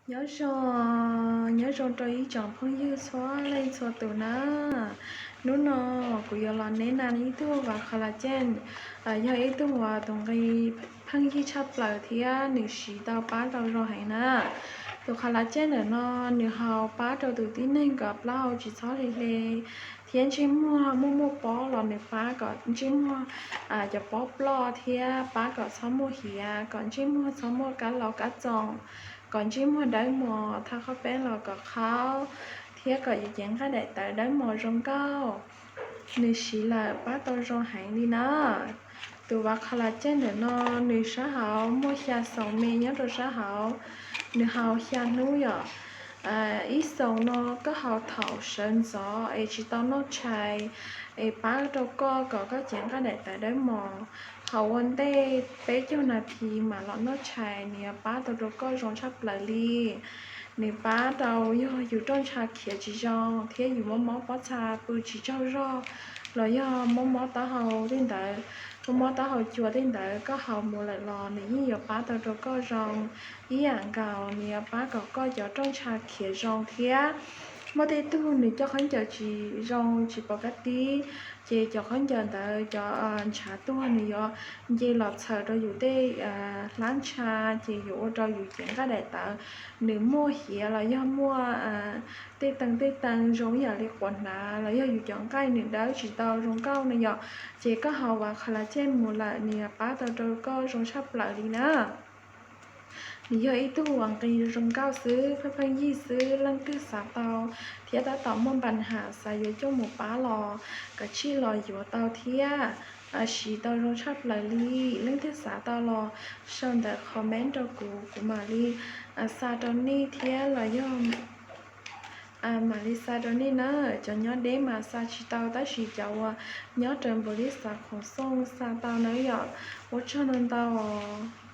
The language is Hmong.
Nyob zoo, nyob zoo rau ib tsoom phooj ywg txhua leej txhua tus na. Hnub no kuv yuav los neb na ib tug vas collagen, yog ib tug uas tus nqi pheej yig tshaj plaws thiab nws siv tau pab tau zoo heev na. Tus collagen ntawm no nws haus pab rau tus tib neeg kom plaub hau tsis txhob hle hle, thiab ntsej muag muaj muaj pob los nws pab kom ntsej muag cov pob ploj thiab pab kom txhob muaj hiav, kom ntsej muag txhob muaj kab laus kab txoos, kom ntsej muag dawb mos, thaj qhov peb los kom qhaub, thiab kom yus cev nqaij daim tawv dawb mos zoo nkauj. Nws siv lawm pab tau zoo heev li na. Tus vas collagen ntawm no nws sab hauv muaj xya xoos me nyob rau sab hauv, nws haus xya hnub yom. Ib xoos no koj haus thaum sawv ntxov es tsis tau noj tshais, es pab rau koj kom koj cev nqaij daim tawv dawb mos. Haus ua ntej peb caug nas this mam los noj tshais, nws yuav pab tau rau koj zoo tshaj plaws li. Nws pab rau yog yus roj ntsha khiav tsis zoo thiab yus mob mob pob txha pw tsis tsaug zog, los yog mob mob taub hau tej ntawd, mob mob taub hau cua tej ntawd, koj haus mus lawm los nws yeej yuav pab tau rau koj zoo ib yam nkaus. Nws yuav pab kom koj cov roj ntsha khiav zoo thiab. Muaj tej tug nws coj khaub ncaws tsis zoo tsis pom kab tib, ces cov khaub ncaws ntawd cov ntshav tuag nws yuav nce los txhaws rau yus tej hlab ntsha, ces yuav ua rau yus cev nqaij daim tawv nws muaj hiav los yog muaj tej tee tej tee zoo ib yam li quav hnav los yog yus cov nqaij nws dawb tsis tau zoo nkauj no yom. Ces koj haus vas collagen mus lawm nws yuav pab tau rau koj zoo tshaj plaws li na. Nws yog ib tug uas nqi zoo nkauj xwb, pheej pheej yig xwb, leej twg xav tau thiab tab tom muaj npa ham xav yuav coj mus pab los kav tsij los yuav tau thiab siv tau zoo tshaj plaws li. Leej twg xav tau los sau ntawm comment rau kuv, kuv mam li xa rau nej thiab los yog mam li xa rau nej na. Cov nyob deb mas xa tsis tau tab sis cov uas nyob raws npaum li xav khoom xooj xa tau na yom. Ua tsaug ntau ntau os.